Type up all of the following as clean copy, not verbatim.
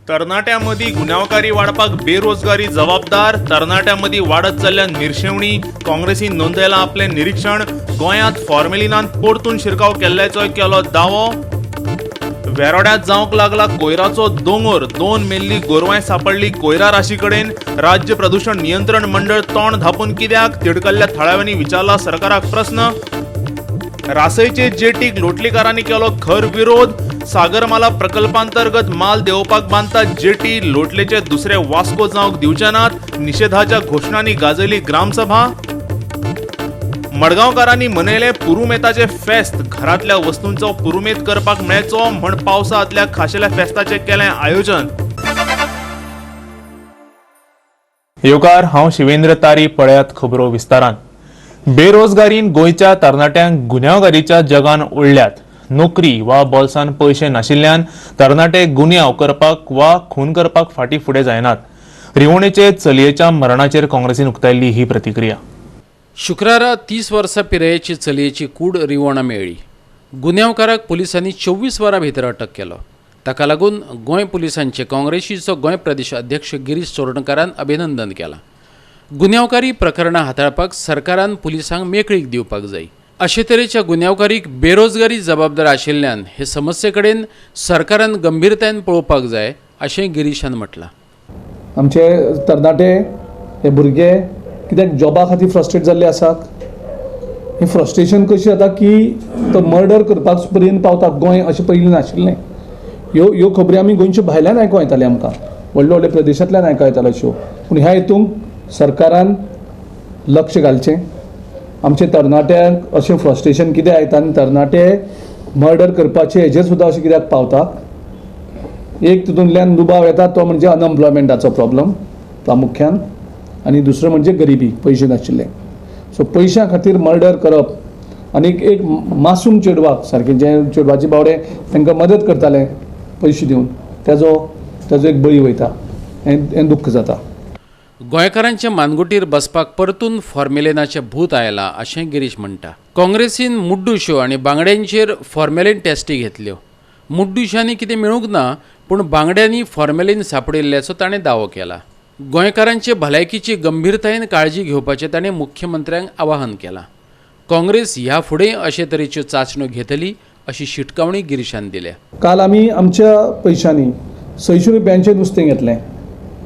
तरणाट्यांमदीं गुन्यांवकारी वाडपाक बेरोजगारी जबाबदार. तरणाट्यांमदीं वाडत चल्ल्या निर्शेवणी. काँग्रेसीन नोंदयलां आपलें निरीक्षण. गोंयांत फॉर्मेलिनान परतून शिरकाव केल्ल्याचोय केलो दावो. वेरोड्यांत जावंक लागला कोयराचो दोंगोर. 2 मेल्ली गोरवांय सांपडली कोयरा राशी कडेन. राज्य प्रदूषण नियंत्रण मंडळ तोंड धांपून कित्याक? तिडकल्ल्या थळाव्यांनी विचारला सरकाराक प्रस्न. रासयचे जेटीक लोटलीकारांनी केलो खर विरोध. सागरमाला प्रकल्पांतर्गत माल देंवोवपाक बांदता जेटी. लोटलेचे दुसरे वास्को जावंक दिवचे नात. निशेधाच्या घोशणांनी गाजयली ग्रामसभा. मडगांवकारांनी मनयलें पुरुमेताचें फेस्त. घरांतल्या वस्तूंचो पुरुमेत करपाक मेळचो म्हण पावसांतल्या खाशेल्या फेस्ताचें केलें आयोजन. येवकार, हांव शिवेंद्र तारी. पळयात खबरो विस्तारान. बेरोजगारीन गोंयच्या तरणाट्यांक गुन्यांवकारीच्या जगान ओडल्यात. नोकरी वा बोल्सान पयशे नाशिल्ल्यान तरणाटे गुन्यांव करपाक वा खून करपाक फाटीं फुडें जायनात. रिवणेचे चलयेच्या मरणाचेर काँग्रेसीन उक्तायल्ली ही प्रतिक्रिया. शुक्रारा 30 वर्सां पिरायेची चलयेची कूड रिवणा मेळ्ळी. गुन्यांवकाराक पुलिसांनी 24 वरां भितर अटक केलो. ताका लागून गोंय पुलिसांचे काँग्रेसीचो गोंय प्रदेश अध्यक्ष गिरीश चोडणकारान अभिनंदन केलां. गुन्यांवकारी प्रकरणां हाताळपाक सरकारान पुलिसांक मेकळीक दिवपाक जाय. अशे तरेच्या गुन्यांवकारीक बेरोजगारी जबाबदार आशिल्ल्यान हे समस्ये कडेन सरकारान गंभीरतायेन पळोवपाक जाय अशें गिरीशान म्हटलां. आमचे तरणाटे हे भुरगे कित्याक जॉबा खातीर फ्रस्ट्रेट जाल्ले आसात. हें फ्रस्ट्रेशन कशें जाता की तो मर्डर करपाक पर्यंत पावता. गोंय अशें पयलीं नाशिल्लें. ह्यो ह्यो खबरी आमी गोंयच्या भायल्यान आयकों येताले, आमकां व्हडले व्हडले प्रदेशांतल्यान आयकों येताल्यो अश्यो. पूण ह्या हितूंक सरकारान लक्ष घालचें. आमचे तरणाट्यांक अशें फ्रस्ट्रेशन कित्याक येता आनी तरणाटे मर्डर करपाचे हेजेर सुद्दां अशें कित्याक पावता? एक तितूंतल्यान दुबाव येता तो म्हणजे अनएम्प्लॉयमेंटाचो प्रॉब्लम प्रामुख्यान, आनी दुसरें म्हणजे गरिबी, पयशे नाशिल्ले. सो पयशां खातीर मर्डर करप आनी एक मासूम चेडवाक सारकें, जे चेडवाचे बावडे तांकां मदत करताले पयशे दिवन, तेजो तेजो एक बळी वयता. हें हें दुख्ख जाता. गोंयकारांच्या मानगुटीर बसपाक परतून फॉर्मेलिनाचें भूत आयलां अशें गिरीश म्हणटा. काँग्रेसीन मुड्डुश्यो आनी बांगड्यांचेर फॉर्मेलीन टेस्टी घेतल्यो. मुड्डुश्यांनी कितें मेळूंक ना, पूण बांगड्यांनी फॉर्मेलीन सांपडिल्ल्याचो ताणें दावो केला. गोंयकारांचे भलायकीची गंभीरतायेन काळजी घेवपाचें ताणें मुख्यमंत्र्यांक आवाहन केलां. काँग्रेस ह्या फुडें अशे तरेच्यो चांचण्यो घेतली अशी शिटकावणी गिरीशान दिल्या. काल आमी आमच्या पयशांनी 600 रुपयांचें नुस्तें घेतलें.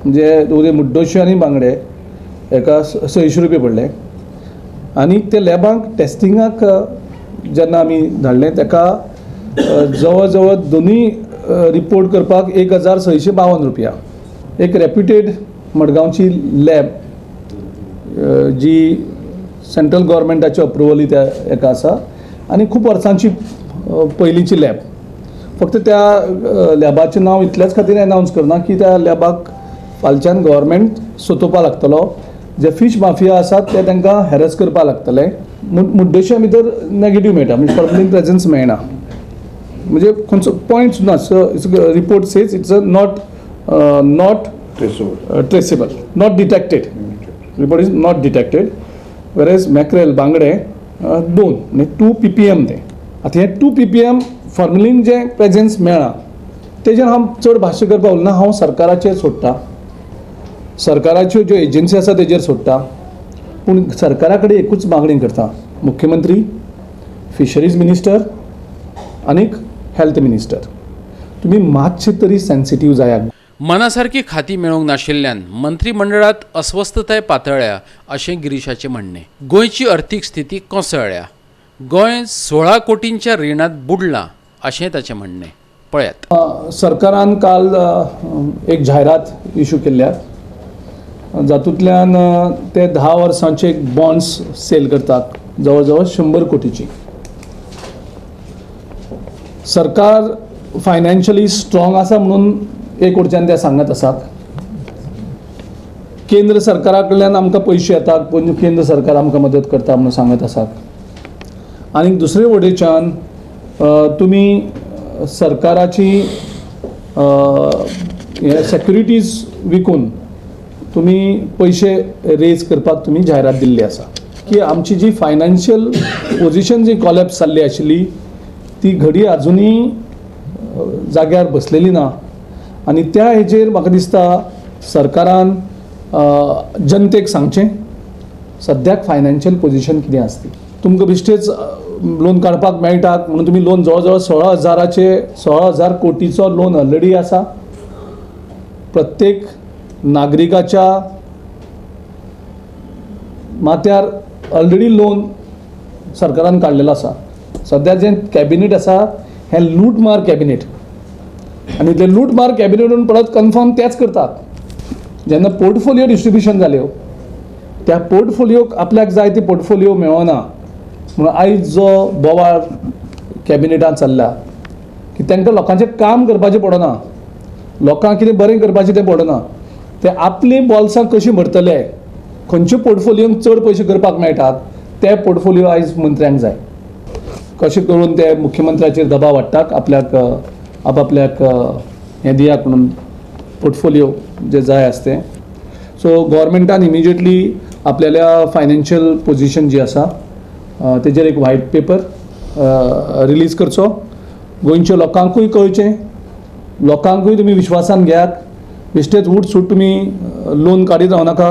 म्हणजे दोनी मुड्डोश्यो आनी बांगडे हेका 600 रुपया पडले. आनी ते लॅबांक टेस्टिंगाक जेन्ना आमी धाडलें तेका जवळ जवळ दोनूय रिपोर्ट करपाक 1652 रुपया. एक रेप्युटेड मडगांवची लॅब जी सेंट्रल गव्हर्मेंटाची अप्रुवली त्या हेका आसा आनी खूब वर्सांची पयलींची लॅब. फक्त त्या लॅबाचें नांव इतल्याच खातीर एनावन्स करना की त्या लॅबाक फालच्यान गव्हर्मेंट सोदोवपा लागतलो. जे फीश माफिया आसात ते तांकां हॅरस करपाक लागतले. मुड्डश्या भितर नेगेटीव मेळटा, म्हणजे फॉर्मलीन प्रेजन्स मेळना, म्हणजे खंयचो पॉयंट सुद्दां. Report says it's a not not traceable, not detected. Report is not detected. Whereas mackerel, बांगडे 2, म्हणजे 2 ppm ते. आतां हें 2 ppm formalin जें प्रेजन्स मेळ्ळां तेजेर हांव चड भाश्य करपाक उरना. हांव सरकाराचेर सोडटा, सरकाराच्यो ज्यो एजन्सी आसा तेजेर सोडटा. पूण सरकारा कडेन एकूच मागणी करता, मुख्यमंत्री, फिशरीज मिनिस्टर आनीक हेल्थ मिनिस्टर, तुमी मातशे तरी सेन्सिटीव जायात. मनासारकी खाती मेळूंक नाशिल्ल्यान मंत्रिमंडळांत अस्वस्थताय पातळ्ळ्या अशें गिरीशाचें म्हणणें. गोंयची अर्थीक स्थिती कोसळ्ळ्या. गोंय 16 कोटींच्या रिणांत बुडलां अशें ताचें म्हणणें. पळयात. सरकारान काल एक जायरात इशू केल्ल्या, जातूंतल्यान ते 10 वर्सांचे बॉन्ड्स सेल करतात जवळ जवळ 100 कोटीची. सरकार फायनान्शियली स्ट्रॉंग आसा म्हणून एक वटच्यान ते सांगत आसात. केंद्र सरकारा कडल्यान आमकां पयशे येतात, पूण केंद्र सरकार आमकां मदत करता म्हणून सांगत आसात. आनी दुसरे वटेच्यान तुमी सरकाराची हे सेक्युरिटीज विकून तुमी पयशे रेज करपाक तुमी जायरात दिल्ली आसा की आमची जी फायनान्शियल पोजिशन जी कॉलेप्स जाल्ली आशिल्ली ती घडी आजुनूय जाग्यार बसलेली ना. आनी त्या हेजेर म्हाका दिसता सरकारान जनतेक सांगचें सद्याक फायनान्शियल पोजिशन कितें आसा ती. तुमकां बेश्टेच लोन काडपाक मेळटा म्हणून तुमी लोन जवळ जवळ 16,000 कोटीचो लोन ऑलरेडी आसा. प्रत्येक नागरिकाच्या माथ्यार ऑलरेडी लोन सरकारान काडलेलो आसा. सद्या जें कॅबिनेट आसा हें लूटमार कॅबिनेट आनी ते लूटमार कॅबिनेट म्हणून परत कन्फर्म तेच करतात. जेन्ना पोर्टफोलियो डिस्ट्रिब्युशन जाल्यो त्या पोर्टफोलियोक आपल्याक जाय ती पोर्टफोलियो मेळना म्हणून आयज जो बोवाळ कॅबिनेटान चल्ला की तांकां लोकांचें काम करपाचें पडना, लोकांक कितें बरें करपाचें तें पडना, ते आपलीं बोल्सां कशीं भरतले, खंयच्या पोर्टफोलियोंक चड पयशे करपाक मेळटात ते पोर्टफोलियो आयज मंत्र्यांक जाय. कशें करून ते मुख्यमंत्र्याचेर दबाव हाडटात आपल्याक आपआपल्याक हें दियात म्हणून पोर्टफोलियो जे जाय आसा तें. सो गोवोरमेंटान इमिजिएटली आपल्याल्या फायनान्शियल पोजिशन जी आसा तेजेर एक व्हायट पेपर रिलीज करचो, गोंयच्या लोकांकूय कळचें, लोकांकूय तुमी विश्वासान घेयात, बेश्टेच उठ सूट तुमी लोन काडीत रावनाका.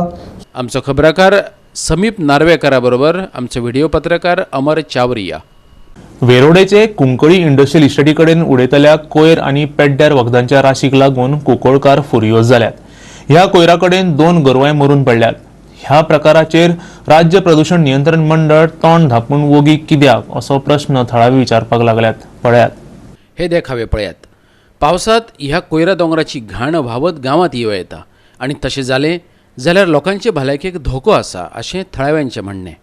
आमचो खबराकार समीप नार्वेकरा बरोबर आमचो व्हिडिओ पत्रकार अमर चावरिया. वेरोडेचे कुंकळी इंडस्ट्रियल इस्टेटी कडेन उडयतल्या कोयर आनी पेड्ड्यार वखदांच्या राशीक लागून कुंकळकार फुरयोज जाल्यात. ह्या कोयरा कडेन 2 गोरवांय मरून पडल्यात. ह्या प्रकाराचेर राज्य प्रदूषण नियंत्रण मंडळ तोंड धांपून वोगी कित्याक असो प्रश्न थळावी विचारपाक लागल्यात. पळयात हे देखावे पळयात. पावसांत ह्या कोयरा दोंगराची घाण व्हांवत गांवांत येवं येता आनी तशें जालें जाल्यार लोकांचे भलायकेक धोको आसा अशें थळाव्यांचें म्हणणें.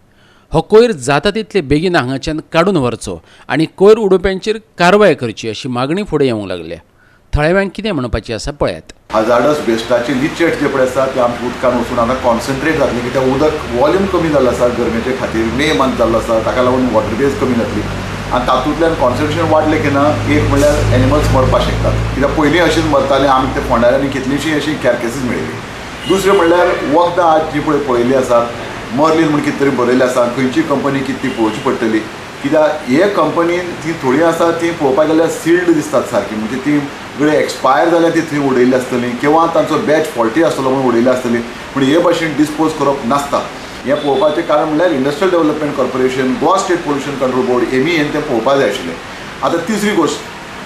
हो कोयर जाता तितले बेगीन हांगाच्यान काडून व्हरचो आनी कोयर उडोवप्यांचेर कारवाय करची अशी मागणी फुडें येवंक लागल्या. थळाव्यांक कितें म्हणपाचें आसा पळयात. हजार्डस वेस्टाचे लिचेट जे पळय आसा ते आमच्या उदकान वचून आतां कॉन्सन्ट्रेट जातलें कित्याक उदक वॉल्यूम कमी जाल्लो आसा गरमेचे खातीर, मे मंथ जाल्लो आसा ताका लागून वॉटर बेज कमी जातली आनी तातूंतल्यान कॉन्सन्ट्रेशन वाडलें की ना एक म्हणल्यार एनिमल्स मरपाक शकतात कित्याक पयलीं अशीच मरताले आमी ते फोंडाऱ्यांनी कितलींशीं अशीं कॅरकेसीस मेळिल्ली. दुसरें म्हणल्यार वखदां आज जी पळय पळयल्ली आसात मर्लीन म्हण कितें तरी बरयल्लें आसा, खंयची कंपनी कितें ती पळोवची पडटली कित्याक हे कंपनीन ती थोडी आसा ती पळोवपाक गेल्यार सिल्ड दिसतात सारकी, म्हणजे ती सगळी एक्सपायर जाल्यार ती थंय उडयल्ली आसतली किंवा तांचो बॅच फॉल्टी आसतलो म्हणून उडयल्ली आसतली, पूण हे भाशेन डिस्पोज करप नासता. हें पळोवपाचें कारण म्हणल्यार industrial development corporation, Goa state pollution control board, MEN तें पळोवपाक जाय आशिल्लें. आतां तिसरी गोश्ट,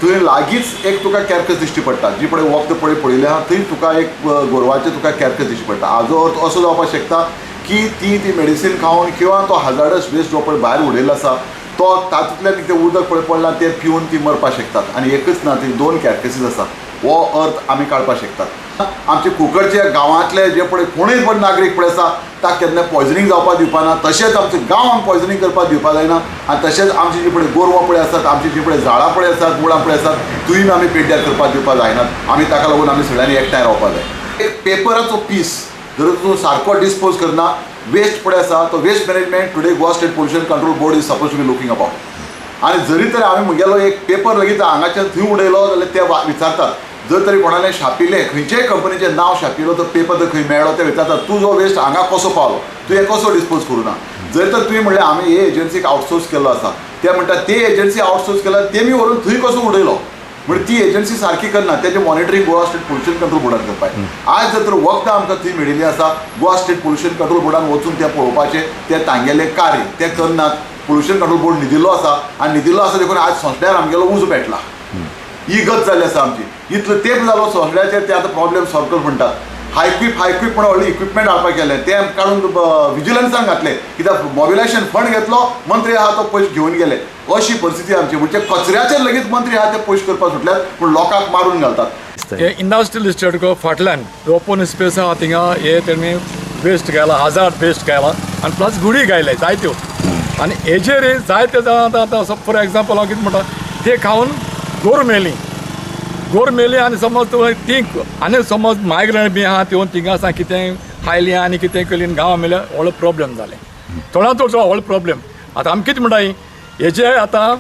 थंय लागींच एक तुका कॅरकस दिश्टी पडटा, जी पळय वखद पळय पळयलें आहा थंय तुका एक गोरवाचें तुका कॅरकस दिश्टी पडटा. हाजो अर्थ असो जावपाक शकता की ती ती मेडिसीन खावन किंवा तो हजार्डस वेस्ट जो पळय भायर उडयल्लो आसा तो तातूंतल्यान कितें उदक पळय पडलां तें पिवन ती मरपाक शकतात. आनी एकच ना ती 2 कॅरकेसीस आसा, हो अर्थ आमी काडपाक शकतात. आमचे कुंकळचे गांवांतले जे पळय कोणूय पण नागरीक पळय आसा ताका केन्ना पॉयजनींग जावपाक दिवपा ना, तशेंच आमचे गांव आमी पॉयजनींग करपाक दिवपाक जायना आनी तशेंच आमची जी पळय गोरवां पळय आसात, आमची जी पळय झाडां पळय आसात, मुळां पळय आसात, थंय आमी पेड्ड्यार करपाक दिवपाक जायनात. आमी ताका लागून आमी सगळ्यांनी एकठांय रावपाक जाय. एक पेपराचो पीस जर तूं सारको डिस्पोज करना, वेस्ट पळय आसा तो waste management today Goa state pollution control board is suppose to be looking about. आनी जरी तर आमी म्हगेलो एक पेपर लेगीत हांगाच्यान थंय उडयलो जाल्यार ते विचारतात, जर तरी कोणालें छापिल्लें खंयचेय कंपनीचें नांव छापिल्लो तो पेपर जर खंय मेळ्ळो ते विचारतात तूं जो वेस्ट हांगा कसो पावलो, तूं हें कसो डिस्पोज करूं ना. जर तर तुवें म्हणलें आमी हे एजन्सीक आवटसोर्स केल्लो आसा, ते म्हणटा ते एजन्सी आवटसोर्स केला तेमी व्हरून थंय कसो उडयलो, म्हणजे ती एजन्सी सारकी करना, तेजें monitoring Goa state pollution control बोर्डान करपाक. आज जर तर वखदां आमकां थंय मेळिल्लीं आसा, गोवा स्टेट पोल्युशन कंट्रोल बोर्डान वचून तें पळोवपाचें तें तांगेलें कार्य तें करनात. पोल्युशन कंट्रोल बोर्ड न्हिदिल्लो आसा आनी न्हिदिल्लो आसा देखून आज सोंसड्यार आमगेलो उजो पेटला, ही गत जाल्ली आसा आमची. इतलो तेंप जालो सोंसड्याचेर ते आतां प्रॉब्लेम सॉल्व कर म्हणटात. हायक्वीप म्हण व्हडलें इक्विपमेंट हाडपाक गेलें तें काडून विजिलन्सान घातलें कित्याक मोबिलायजेशन फंड घेतलो मंत्री आहा तो पयशे घेवन गेले. अशी परिस्थिती आमची, म्हणजे कचऱ्याचेर लेगीत मंत्री आहा ते पयशे करपाक सुटल्यात पूण लोकांक मारून घालतात. हे इंडस्ट्रियल इस्टेट फाटल्यान ओपन स्पेस आहा थिंगा हे तेणी वेस्ट घायला, हजार्ड वेस्ट घायला आनी प्लस गुडी घायल्या जायत्यो आनी हेजेर जायते जाणां आतां फॉर एग्जाम्पल हांव कितें म्हणटा ते खावन गोर मेली, गोर मेली आनी समज तूं ती आनी समज मायग्रंट बी आहा त्यो थिंगा आसा कितें खायली आनी कितें केली गांवां मेल्या व्हडलो प्रॉब्लेम जालें, थोडा थोडो व्हडलो प्रॉब्लेम. आतां आमी कितें म्हणटा हेजे आतां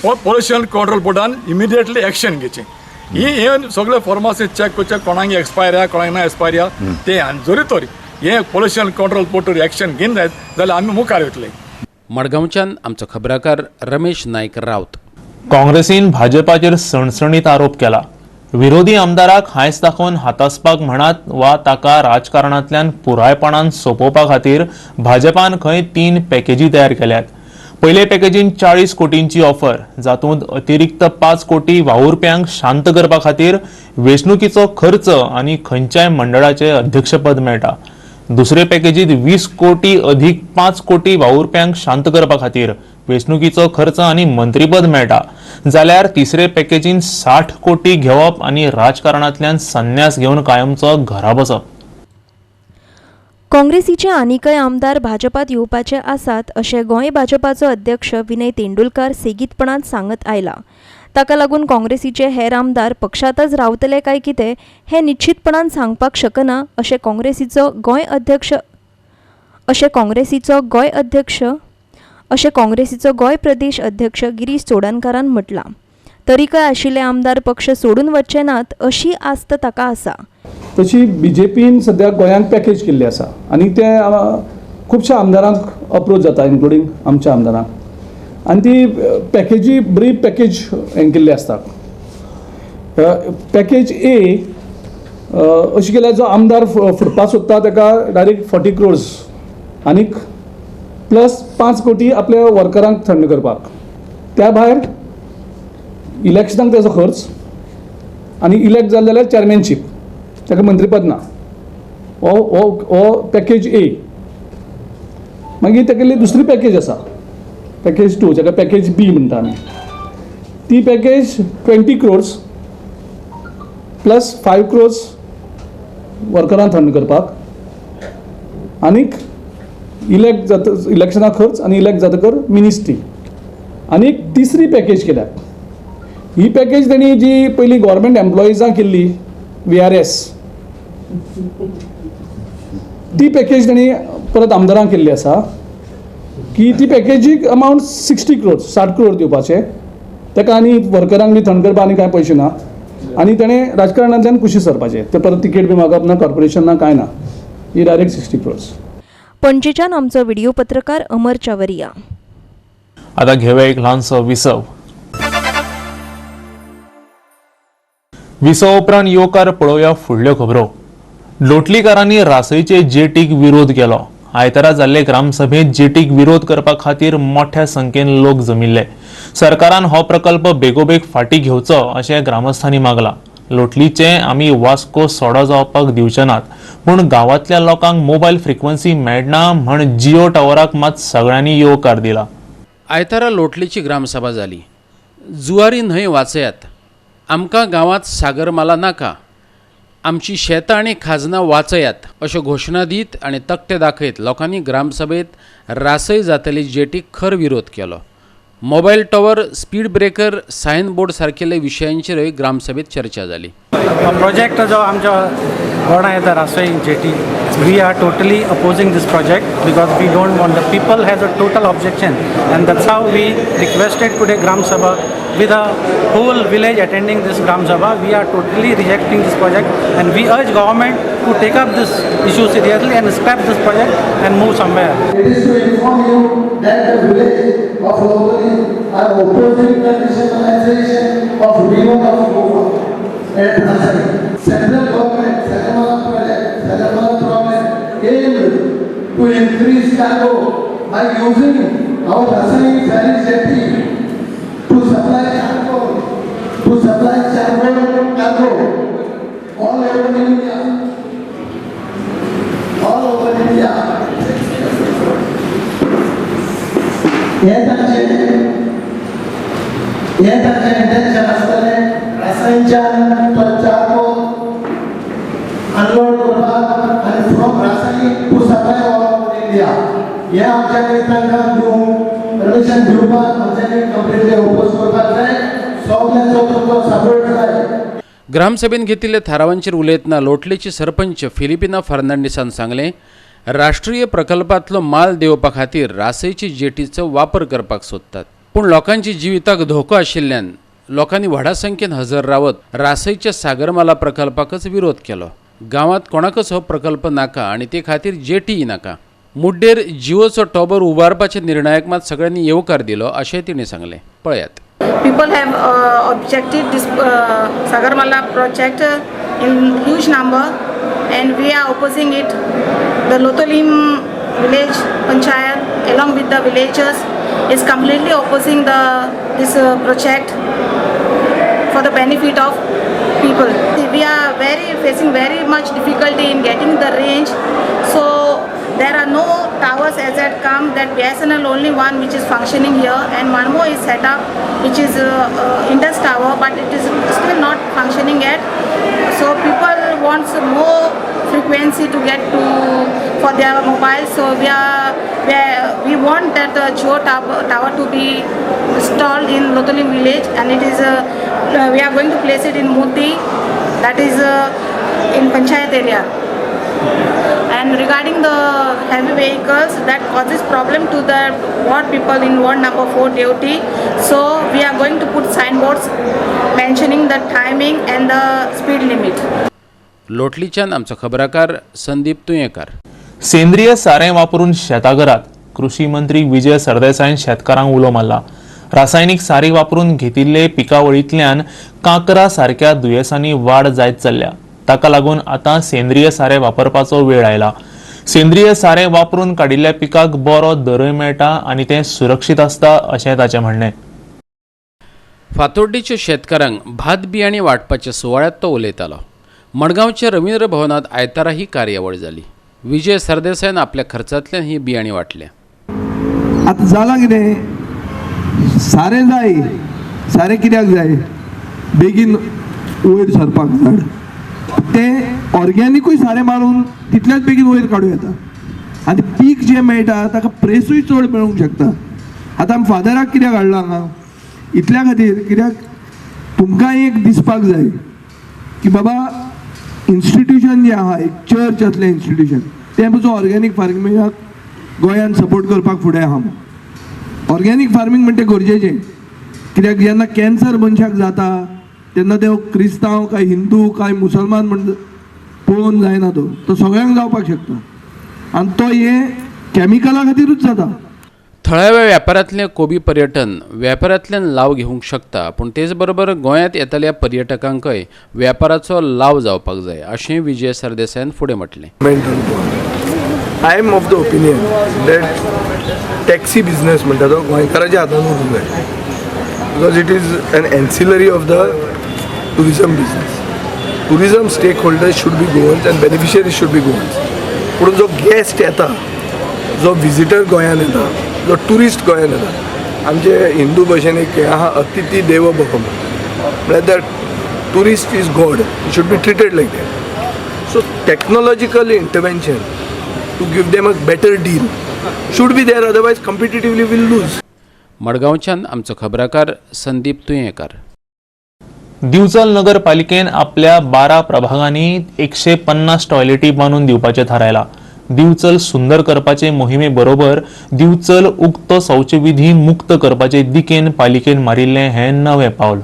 पोल्युशन कंट्रोल बोर्डान इमिडिएटली एक्शन घेवचें. ही हे सगळे फॉर्मासी चॅक करचें कोणाक एक्सपायर आहा कोणाक ना एक्सपायर आहा तें, आनी जरी तर हें पोल्युशन कंट्रोल बोर्ड एक्शन घेवन जायत जाल्यार आमी मुखार वतले. मडगांवच्यान आमचो खबराकार रमेश नायक रावत. काँग्रेसीन भाजपाचेर सणसणीत आरोप केला. विरोधी आमदाराक हांयस दाखोवन हातासपाक म्हणात वा ताका राजकारणांतल्यान पुरायपणान सोंपोवपा खातीर भाजपान खंय 3 पॅकेजी तयार केल्यात. पयले पॅकेजीन 40 कोटींची ऑफर, जातूंत अतिरिक्त 5 कोटी वावुरप्यांक शांत करपा खातीर वेंचणुकीचो खर्च आनी खंयच्याय मंडळाचें अध्यक्षपद मेळटा. दुसरे पॅकेजीत 20 कोटी अधिक 5 कोटी वावुरप्यांक शांत करपा खातीर वेंचणुकीचो खर्च आनी मंत्रीपद मेळटा, जाल्यार तिसरे पॅकेजीन 60 कोटी घेवप आनी राजकारणांतल्यान संन्यास घेवन कायमचो घरा बसप. काँग्रेसीचे आनीकय आमदार भाजपात येवपाचे आसात अशें गोंय भाजपाचो अध्यक्ष विनय तेंडुलकार सेगीतपणान सांगत आयला. ताका लागून काँग्रेसीचे हेर आमदार पक्षांतच रावतले काय कितें हें निश्चितपणान सांगपाक शकना अशें काँग्रेसीचो गोंय प्रदेश अध्यक्ष गिरीश चोडणकारान म्हटलां. तरीकय आशिल्ले आमदार पक्ष सोडून वचचे नात अशी आस्त ताका आसा. तशी बीजेपीन सद्या गोंयांत पॅकेज केल्ली आसा आनी ते खुबश्या आमदारांक अप्रोच जाता, इन्क्लुडींग आमच्या आमदारांक, आनी ती पॅकेजी बरी पॅकेज हें केल्ली आसता. पॅकेज ए अशी केल्यार जो आमदार फुटपाक सोदता ताका डायरेक्ट 40 क्रोर्स आनीक प्लस 5 कोटी आपल्या वर्करांक थंड करपाक, त्या भायर इलेक्शनाक ताजो खर्च आनी इलेक्ट जाले जाल्यार चॅरमॅनशीप, ताका मंत्रीपद ना. हो हो हो पॅकेज ए. मागीर तागेली दुसरी पॅकेज आसा, पॅकेज 2, जाका पॅकेज बी म्हणटा आमी. ती पॅकेज 20 क्रोर्स प्लस 5 क्रोर्स वर्करांक थंड करपाक आनीक इलेक्ट जाता इलेक्शना खर्च आनी इलेक्ट जातकर मिनिस्ट्री. आनी तिसरी पॅकेज केल्या. ही पॅकेज तेणी जी पयलीं गव्हर्मेंट एम्प्लॉइजांक केल्ली VRS, ती पॅकेज तेणी परत आमदारांक केल्ली आसा की ती पॅकेजीक अमावंट 60 क्रोर्स, 60 क्रोर दिवपाचे ताका आनी वर्करांक बी थंड करपाक आनी कांय पयशे ना, आनी तेणें राजकारणांतल्यान कुशी सरपाचें, ते परत तिकेट बी मागप ना, कॉर्पोरेशन ना, कांय ना, ही डायरेक्ट 60 क्रोर्स. पणजेच्यान आमचो व्हिडिओ पत्रकार अमर चावरिया. आता घेवया एक ल्हानसो विसव. विसव उपरांत येवकार पळोवया फुडल्यो खबरो. लोटलीकारांनी रासयचे जेटीक विरोध केलो. आयतारा जाल्ले ग्रामसभेंत जेटीक विरोध करपा खातीर मोठ्या संख्येन लोक जमिल्ले. सरकारान हो प्रकल्प बेगोबेग फाटीं घेवचो अशें ग्रामस्थांनी मागलां. लोटलीचे आमी वास्को सोडो जावपाक दिवचे नात, पूण गांवांतल्या लोकांक मोबायल फ्रिक्वन्सी मेळना म्हण जिओ टावराक मात सगळ्यांनी येवकार दिला. आयतारा लोटलीची ग्रामसभा जाली. जुवारी न्हंय वाचयात, आमकां गांवांत सागरमाला नाका, आमची शेतां आनी खाजनां वाचयात अश्यो घोशणा दीत आनी तकटे दाखयत लोकांनी ग्रामसभेंत रासय जातली जेटीक खर विरोध केलो. Mobile tower, speed breaker, sign board सारकेल्या विशयांचेरय ग्रामसभेंत चर्चा जाली. प्रोजेक्ट जो आमच्या गोंयांत येता रासय jetty, we are totally opposing this project because we don't want, the people has a total objection and that's how we requested today Gram Sabha with a whole village attending this Gram Sabha. We are totally rejecting this project and we urge government to take up this issue seriously and scrap this project and move somewhere. It is to inform you that the village of Lotli are opposing the nationalization of river of Goa at Rasai. Central government, Sagarmala project, Sagarmala problem aimed to increase cargo by using our Rasai ferry jetty to supply charcoal cargo all over India. All over India. हे तांचे intention आसतलें रासायनच्यान तो charcoal unload करपाक आनी from Rasai to supply all over India. हे आमच्यांनी तांकां दिवंक परमिशन दिवपाक आमच्यांनी कंप्लिटली ओपोज करपाक जाय. सगल्यांचो तुमचो सपोर्ट जाय. ग्रामसभेन घेतिल्ल्या थारावांचेर उलयतना लोटलेचे सरपंच फिलिपिना फर्नांडीसान सांगलें, राष्ट्रीय प्रकल्पांतलो माल देंवोवपा खातीर रासयची जेटीचो वापर करपाक सोदतात, पूण लोकांच्या जिविताक धोको आशिल्ल्यान लोकांनी व्हडा संख्येन हजर रावत रासयच्या सागरमाला प्रकल्पाकच विरोध केलो. गांवांत कोणाकच हो प्रकल्प नाका आनी ते खातीर जेटीय नाका. मुड्डेर जिओचो टॉवर उबारपाच्या निर्णयाक मात सगळ्यांनी येवकार दिलो अशें तिणें सांगलें. पळयात. People have objected this Sagarmala project in huge number, and we are opposing it. The Loutolim village panchayat along with the villagers is completely opposing this project for the benefit of people. We are facing very much difficulty in getting the range, so there are no towers as at come. That BSNL only one which is functioning here, and one more is set up which is Indus Tower, but it is still not functioning yet. So people wants more frequency to get to for their mobile. So we want that the Jio tower to be installed in Loutolim village, and it is we are going to place it in Murti, that is in panchayat area. And regarding the heavy vehicles, that causes problem to the ward people in ward number 4 duty. So we are going to put signboards mentioning the timing and the speed limit. लोटलीच्यान आमचो खबराकार संदीप तुयेंकार. सेंद्रीय सारें वापरून शेतां करात. कृषी मंत्री विजय सरदेसायन शेतकारांक उलो मारला. रासायनीक सारी वापरून घेतिल्ले पिकावळींतल्यान कांक्रा सारक्या दुयेंसांनी वाड जायत चल्ल्या. ताका लागून आतां सेंद्रीय सारें वापरपाचो वेळ आयला. सेंद्रीय सारें वापरून काडिल्ल्या पिकाक बरो दरय मेळटा आनी तें सुरक्षीत आसता अशें ताचें म्हणणें. फातोड्डेच्या शेतकारांक भात बियाणे वांटपाच्या सुवाळ्यांत तो उलयतालो. मडगांवच्या रवींद्र भवनांत आयतारा ही कार्यावळ जाली. विजय सरदेसायान आपल्या खर्चांतल्यान ही बियाणी वांटल्या. आतां जालां कितें, सारें जाय. सारें कित्याक जाय? बेगीन वयर सरपाक झाड. तें ऑर्गेनिकूय सारें मारून तितल्याच बेगीन वयर काडूं येता आनी पीक जें मेळटा ताका प्रेसूय चड मेळूंक शकता. आतां आमी फादराक कित्याक हाडला हांगा? इतल्या खातीर, कित्याक तुमकां एक दिसपाक जाय की बाबा इन्स्टिट्युशन जें आहा, एक चर्च असलें इन्स्टिट्युशन, तें पसून ऑर्गेनीक फार्मिंगाक गोंयान सपोर्ट करपाक फुडें आहा म्हूण. ऑर्गेनीक फार्मींग म्हणटा गरजेचें, कित्याक जेन्ना कॅन्सर मनशाक जाता तेन्ना ते क्रिस्तांव काय हिंदू काय मुसलमान म्हण पळोवन जायना, तो तो सगळ्यांक जावपाक शकता आनी तो हें कॅमिकला खातीरूच जाता. थळाव्या व्यापारांतलें कोबी पर्यटन वेपारांतल्यान लाव घेवंक शकता, पूण तेच बरोबर गोंयांत येतल्या पर्यटकांकय वेपाराचो लाव जावपाक जाय अशें विजय सरदेसायान फुडें म्हटलें. I am of the opinion that taxi business म्हणटा तो गोंयकाराच्या हातान उरूंक जाय, because it is an ancillary of the tourism business. Tourism stakeholders should be Goans and beneficiaries should be Goans. पूण जो गेस्ट येता, जो विजिटर गोंयान येता, जो ट्युरिस्ट गोंयान येता, आमचे हिंदू भशेन एक हें आहा, अतिथी देवो भव, म्हळ्यार the tourist is God, should be treated like that. So technological intervention to give them a better deal should be there, otherwise competitively we'll lose. मडगांवच्यान आमचो खबराकार संदीप तुयेंकार. दिवचल नगरपालिकेन आपल्या 12 प्रभागांनी 150 टॉयलेटी बांदून दिवपाचें थारायलां. दिवचल सुंदर करपाचे मोहिमे बरोबर दिवचल उक्तो शौचविधी मुक्त करपाचे दिकेन पालिकेन मारिल्लें हें नवें पावल.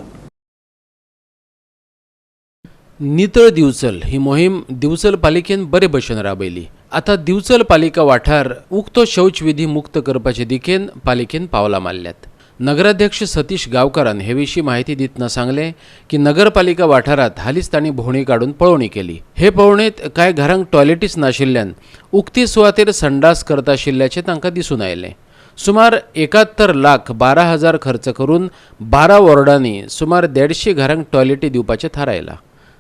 नितळ दिवचल ही मोहीम दिवचल पालिकेन बरे भशेन राबयली. आतां दिवचल पालिका वाठार उक्तो शौचविधी मुक्त करपाचे दिकेन पालिकेन पावलां मारल्यात. नगराध्यक्ष सतीश गांवकारान हे विशीं माहिती दितना सांगलें की नगरपालिका वाठारांत हालींच तांणी भोंवडी काडून पळोवणी केली. हे पळोवणेंत कांय घरांक टॉयलेटीच नाशिल्ल्यान उक्ती सुवातेर संडास करता आशिल्ल्याचें तांकां दिसून आयलें. सुमार 71,12,000 खर्च करून 12 वॉर्डांनी सुमार 150 घरांक टॉयलेटी दिवपाचें थारायलां.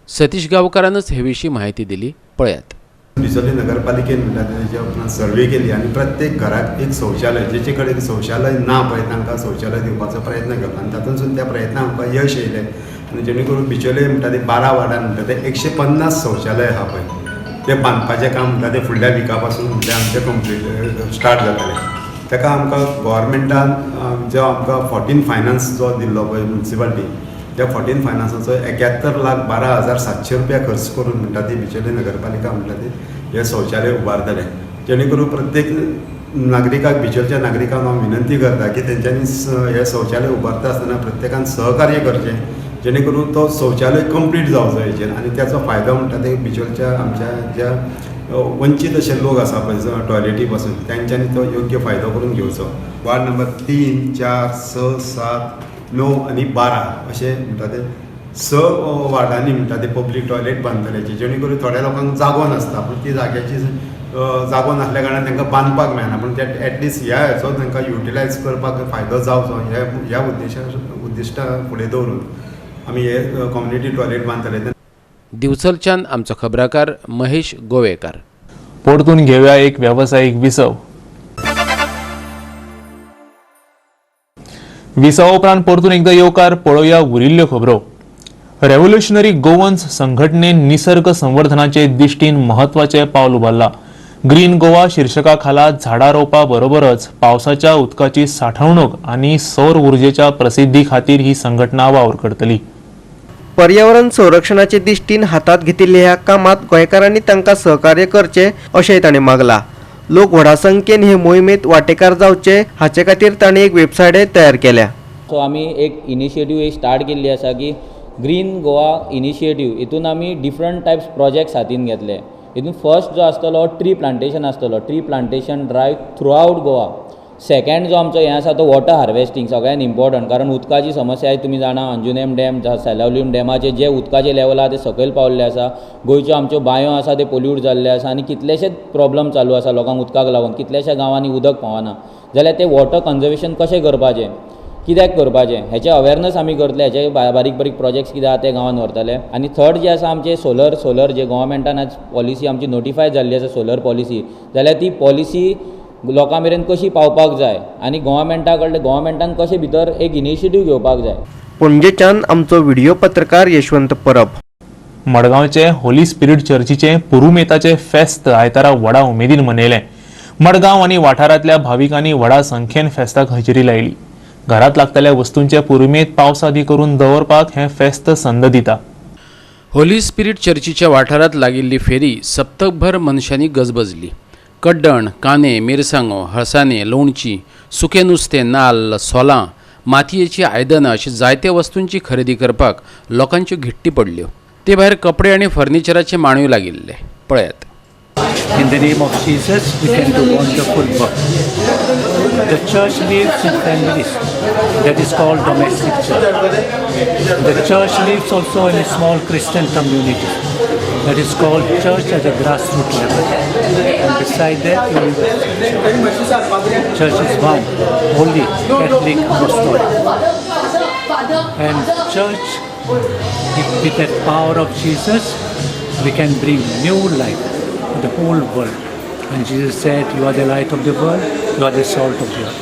सतीश गांवकारानच हे विशीं माहिती दिली, पळयात. दिवचले नगरपालिकेन म्हणटा तेच्या उपरांत सर्वे केली आनी प्रत्येक घराक एक शौचालय, जेचे कडेन शौचालय ना पळय तांकां शौचालय दिवपाचो प्रयत्न केलो आनी तातूंतसून त्या प्रयत्नाक आमकां यश येयलें आनी जेणे करून बिचोले म्हणटा ते 12 वार्डान म्हणटा ते 150 शौचालय आहा पळय ते बांदपाचें काम म्हणटा ते फुडल्या विका पासून म्हणल्यार आमचें कंप्लीट स्टार्ट जातलें. ताका आमकां गोवोरमेंटान जो आमकां 14 फायनान्स जो दिल्लो पळय मुन्सिपाल्टी, त्या 14 फायनान्साचो 71,12,700 रुपया खर्च करून म्हणटा ती बिचोले नगरपालिका म्हणटा ती हे शौचालय उबारतले, जेणे करून प्रत्येक नागरिकाक, बिचोलच्या नागरिकांक हांव विनंती करता की तेंच्यांनी हे शौचालय उबारता आसतना प्रत्येकान सहकार्य करचें, जेणे करून तो शौचालय कंप्लीट जावचो हेचेर आनी त्याचो फायदो म्हणटा ते बिचोलच्या आमच्या ज्या वंचीत अशे लोक आसा पळय टॉयलेटी पासून, तेंच्यांनी तो योग्य फायदो करून घेवचो. वार्ड नंबर 3, 4, 6, 7 9 आनी 12 अशें म्हणटा ते 6 वार्डांनी म्हणटा ते पब्लीक टॉयलेट बांदतले, जेणे करून थोड्या लोकांक जागो नासता, पूण ती जाग्याची जागो नासल्या कारणान तांकां बांदपाक मेळना, पूण ते एटलिस्ट ह्या हेचो तांकां युटिलायज करपाक फायदो जावचो ह्या उद्दिश्टा फुडें दवरून आमी हे कम्युनिटी टॉयलेट बांदतले. दिवचलच्यान आमचो खबराकार महेश गोवेकार. परतून घेवया एक वेवसायीक विसव. विसवा उपरांत परतून एकदा येवकार. पळोवया उरिल्ल्यो खबरो. रेव्होल्युशनरी गोवन्स संघटनेन निसर्ग संवर्धनाचे दिश्टीन म्हत्वाचें पावल उबारलां. ग्रीन गोवा शीर्षका खाला झाडां रोवपा बरोबरच पावसाच्या उदकाची साठवणूक आनी सौर उर्जेच्या प्रसिद्धी खातीर ही संघटना वावर करतली. पर्यावरण संरक्षणाचे दृष्टीन हातात घेतिल्ल्या ह्या कामात गोंयकारांनी तांकां सहकार्य करचें अशेंय ताणें मागलां. लोक व्हडा संख्येन हे मोहिमेंत वांटेकार जावचे हाचे खातीर ताणें एक वेबसायटय तयार केल्या. सो आमी एक इनिशिएटीव एक स्टार्ट केल्ली आसा की ग्रीन गोवा इनिशिएटीव, हितून आमी डिफरंट टायप्स प्रोजेक्ट्स हातीन घेतले. हितून फर्स्ट जो आसतलो ट्री प्लांटेशन आसतलो, tree plantation drive throughout Goa. Second जो आमचो हें आसा तो वॉटर हार्वेस्टींग सगळ्यान इम्पॉर्टंट, कारण उदकाची समस्या तुमी जाणा, अंजुनेम डॅम, सालावलीम डॅमाचे जे उदकाचे लेवल आहा ते सकयल पावल्ले आसा. गोंयच्यो आमच्यो बांयो आसा ते पोल्यूट जाल्ले आसा आनी कितलेशेच प्रॉब्लम चालू आसा लोकांक उदकाक लागून, कितल्याश्या गांवांनी उदक पावना. जाल्यार ते वॉटर कन्जर्वेशन कशें करपाचें, कित्याक करपाचें हेचें अवेरनस आमी करतले. हेचे बारीक बारीक प्रोजेक्ट्स कितें आहा ते गांवांत व्हरतले. आनी थर्ड जे आसा आमचे सोलर, सोलर जे गोवोरमेंटान आज पॉलिसी आमची नोटिफाय जाल्ली आसा सोलर पॉलिसी, जाल्यार ती पॉलिसी लोकां मेरेन कशी पावपाक जाय आनी गोवोरमेंटा कडले गोवोरमेंटान कशें भितर एक इनिशिएटीव घेवपाक जाय. पणजेच्यान आमचो व्हिडिओ पत्रकार यशवंत परब. मडगांवचे होली स्पिरिट चर्चीचे पुरुमेताचे फेस्त आयतारा व्हडा उमेदीन मनयलें. मडगांव आनी वाठारांतल्या भाविकांनी व्हडा संख्येन फेस्ताक हजेरी लायली. घरांत लागतल्या वस्तूंचे पुरुमेत पावसादी करून दवरपाक हें फेस्त संद दिता. होली स्पिरिट चर्चीच्या वाठारांत लागिल्ली फेरी सप्तकभर मनशांनी गजबजली. कड्डण, कांदे, मिरसांगो, हळसाणे, लोणची, सुकें नुस्तें, नाल्ल, सोलां, मातयेचीं आयदनां अशी जायत्या वस्तूंची खरेदी करपाक लोकांच्यो घिट्टी पडल्यो. ते भायर कपडे आनी फर्निचराचे माणयो लागिल्ले. पळयात. In the name of Jesus, we can do wonderful work. The church lives in families. That is called domestic church. The church lives also in a small Christian community. That is called church at the grassroots level. And beside that, universal church. Church is one, holy, Catholic, Apostolic. And church, with that power of Jesus, we can bring new life to the whole world. And Jesus said, you are the light of the world, you are the salt of the earth.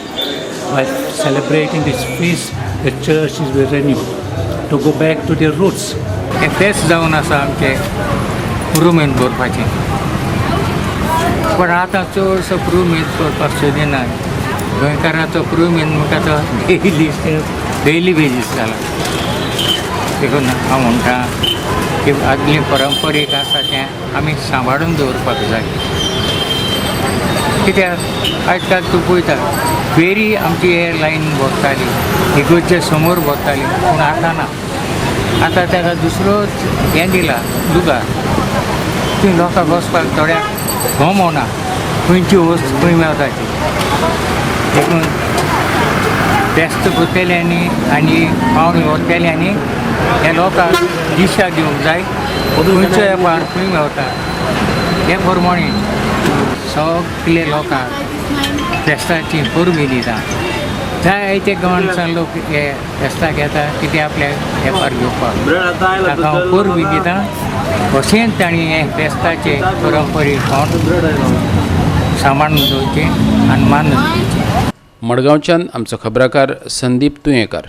By celebrating this feast, the church is renewed to go back to their roots. हे फेस्त जावन आसा आमचें पुरुमेंत भरपाचें, पूण आतां चडसो पुरुमेंत करपाक सोदिना. गोंयकाराचो पुरुमेंत म्हणटा तो डेली डेली बेजीस जाला. देखून हांव म्हणटा की आदली परंपरीक आसा तें आमी सांबाळून दवरपाक जाय. कित्याक आयज काल तूं पळयता फेरी आमची हे लायन भरताली, इगोर्जे समोर भरताली, पूण आतां ना. आतां ताका दुसरोच हें दिला लुगार, थंय लोकांक वचपाक थोड्याक गमना, खंयची वस्त खंय मेळटा ती. देखून फेस्त करतल्यांनी आनी पावणी व्हरतल्यांनी ह्या लोकांक दिशा दिवंक जाय, खंयचो वेपार खंय मेळटा हे प्रमाणे सगळे लोकांक फेस्ताची परबी दिता. जायते गांवांतल्यान लोक हे फेस्ताक येता कितें आपल्या वेपार घेवपाक, ताका हांव परबी दिता. अशेंच तांणी हे फेस्ताचे परंपरीक सांबाळून दवरचें आनी मानून दिवचें. मडगांवच्यान आमचो खबराकार संदीप तुयेंकार.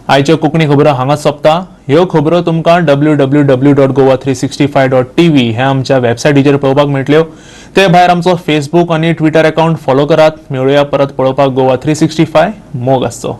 आयच्यो कोंकणी खबरो हांगाच सोंपता. ह्यो खबरो तुमकां www.goa365.tv ह्या आमच्या वेबसायटीचेर पळोवपाक मेळटल्यो. ते भायर आमचो फेसबूक आनी ट्विटर अकाउंट फॉलो करात. मेळुया परत पळोवपाक गोवा 365. मोग आसचो.